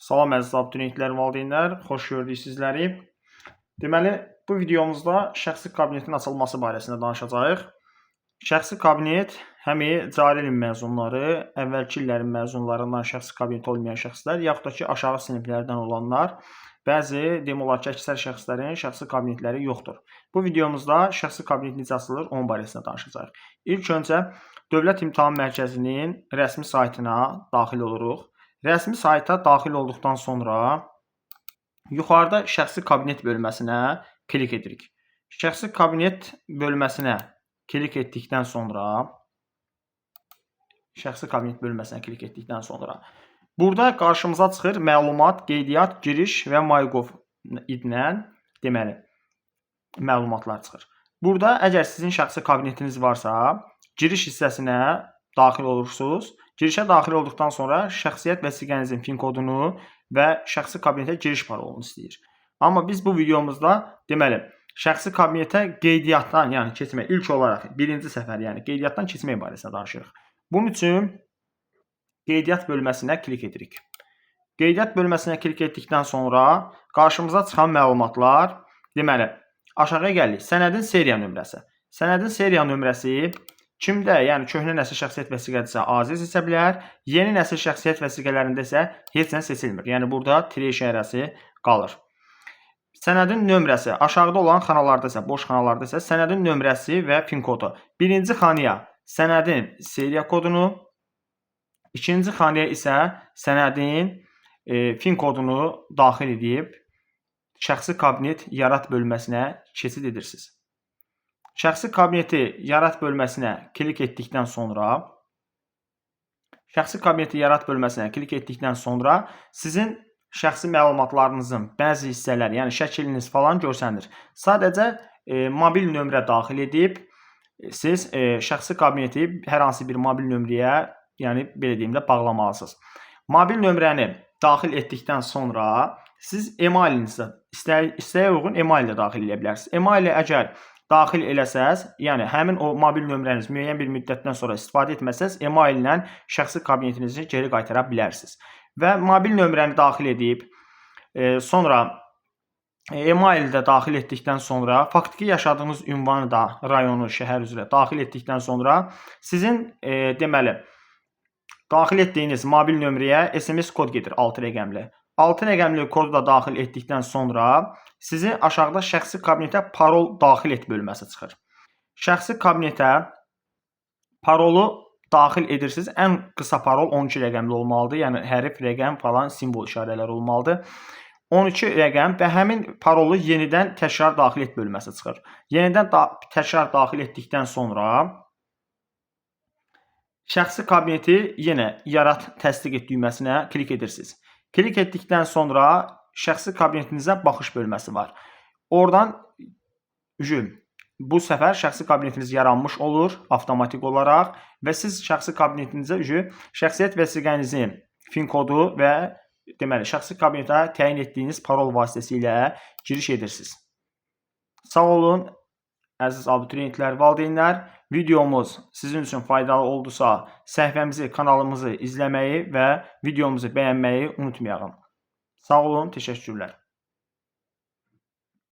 Salam əziz abituriyentlər, valideynlər, xoş gördük sizləri. Deməli, bu videomuzda şəxsi kabinetin açılması barəsində danışacağıq. Şəxsi kabinet həm cari ilin məzunları, əvvəlki illərin məzunlarından şəxsi kabineti olmayan şəxslər, yaxud da ki, aşağı siniflərdən olanlar, bəzi demək olar ki, əksər şəxslərin şəxsi kabinetləri yoxdur. Bu videomuzda şəxsi kabinet necə açılır, onun barəsində danışacağıq. İlk öncə Dövlət İmtahan Mərkəzinin rəsmi saytına daxil oluruq. Rəsmi sayta daxil olduqdan sonra yuxarıda şəxsi kabinet bölməsinə klik edirik. Şəxsi kabinet bölməsinə klik etdikdən sonra şəxsi kabinet bölməsinə klik etdikdən sonra burada qarşımıza çıxır məlumat, qeydiyyat, giriş və MyGov idlə deməli məlumatlar çıxır. Burada əgər sizin şəxsi kabinetiniz varsa, giriş hissəsinə daxil olursunuz. Girişə daxil olduqdan sonra şəxsiyyət vəsiqənizin PIN kodunu və şəxsi kabinetə giriş parolunu istəyir. Amma biz bu videomuzda deməli şəxsi kabinetə qeydiyyatdan, yəni keçmək ilk olaraq birinci səfər, yəni qeydiyyatdan keçmək barəsində danışırıq. Bunun üçün qeydiyyat bölməsinə klik edirik. Qeydiyyat bölməsinə klik etdikdən sonra qarşımıza çıxan məlumatlar, deməli aşağıya gəlirik. Sənədin seriya nömrəsi. Sənədin seriya nömrəsi kimdə, yəni köhnə nəsil şəxsiyyət vəsiqədirsə AZ seçə bilər, yeni nəsil şəxsiyyət vəsiqələrində isə heç nə seçilmir. Yəni burada tire işarəsi qalır. Sənədin nömrəsi aşağıda olan xanalarda isə, boş xanalarda isə sənədin nömrəsi və PIN kodu. Birinci xanaya sənədin seriya kodunu, ikinci xanaya isə sənədin PIN kodunu daxil edib şəxsi kabinet yarat bölməsinə keçid edirsiniz. Şəxsi kabineti yarat bölməsinə klik etdikdən sonra şəxsi kabineti yarat bölməsinə klik etdikdən sonra sizin şəxsi məlumatlarınızın bəzi hissələri, yəni şəkliniz falan görsənir. Sadəcə mobil nömrə daxil edib siz şəxsi kabineti hər hansı bir mobil nömrəyə, yəni belə deyim də bağlamalısınız. Mobil nömrəni daxil etdikdən sonra siz email-inizə istəyə uyğun email də daxil edə bilərsiniz. Email əgər daxil eləsəz, yəni həmin o mobil nömrəniz müəyyən bir müddətdən sonra istifadə etməsəz, email ilə şəxsi kabinetinizi geri qaytara bilərsiniz. Və mobil nömrəni daxil edib, sonra email də daxil etdikdən sonra faktiki yaşadığınız ünvanı da rayonu, şəhər üzrə daxil etdikdən sonra sizin deməli daxil etdiyiniz mobil nömrəyə SMS kod gedir 6 rəqəmli. 6 rəqəmli kodu da daxil etdikdən sonra sizi aşağıda şəxsi kabinetə parol daxil et bölməsi çıxır. Şəxsi kabinetə parolu daxil edirsiniz. Ən qısa parol 12 rəqəmli olmalıdır. Yəni hərf, rəqəm falan simvol işarələr olmalıdır. 12 rəqəm və həmin parolu yenidən təkrar daxil et bölməsi çıxır. Yenidən təkrar daxil etdikdən sonra şəxsi kabineti yenə yarat, təsdiq et düyməsinə klik edirsiniz. Klik etdikdən sonra şəxsi kabinetinizə baxış bölməsi var. Oradan bu səfər şəxsi kabinetiniz yaranmış olur avtomatik olaraq və siz şəxsi kabinetinizə şəxsiyyət vəsiqənizin PIN kodu və deməli şəxsi kabinetə təyin etdiyiniz parol vasitəsilə giriş edirsiniz. Sağ olun əziz abituriyentlər, valideynlər. Videomuz sizin üçün faydalı oldusa, səhifəmizi, kanalımızı izləməyi və videomuzu bəyənməyi unutmayın. Sağ olun, təşəkkürlər.